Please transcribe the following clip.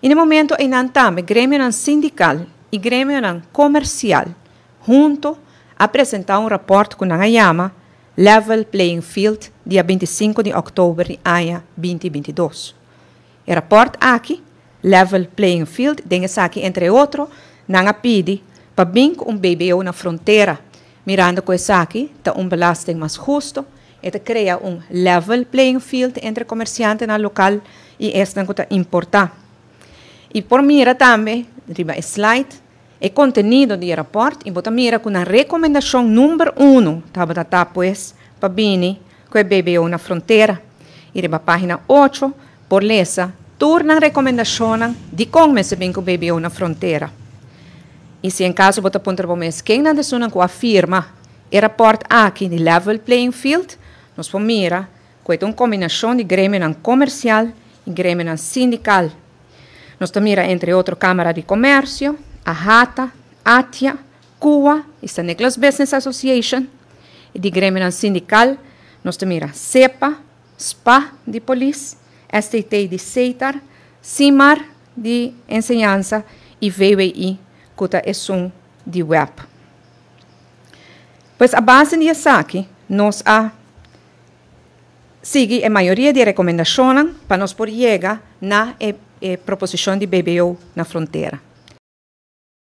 I na e momento einan tambe gremionan sindikal i gremionan komersial huntu a presentá un rapòrt ku nan a yama Level Playing Field dia 25 di òktober di aña 2022. E rapòrt aki, Level Playing Field, den esaki entre otro nan a pidi pa bin ku un BBO na frontera, mirando ku esaki ta un belasting mas hustu, e ta krea un level playing field entre komersiantenan lokal i esnan ku ta importá. I por mira tambe riba e slide e kontenido di e rapòrt i bo ta mira ku nan rekomendashon number unu tabata ta pues pa bini ku e BBO na frontera. I riba página 8 por lesa tur nan rekomendashonnan dikon mester bin ku BBO na frontera. I si en kaso bo ta puntra bo mes ken nan ta esunnan ku a firma e rapòrt aki di level playing field, nos por mira ku e ta un kombinashon di gremionan komersial i gremionan sindikal. Nos ta mira entre otro Kámara di Komèrsio, AHATA, ATIA, KUA i San Nicolas Business Association. I di gremionan sindikal nos ta mira SEPA, spa di polis, STT di Setar, SIMAR di enseñansa i VWI ku ta esun di web. Pues a base di esaki nos a sigui e mayoria di e rekomendashonnan pa nos por yega na e proposishon di BBO na frontera.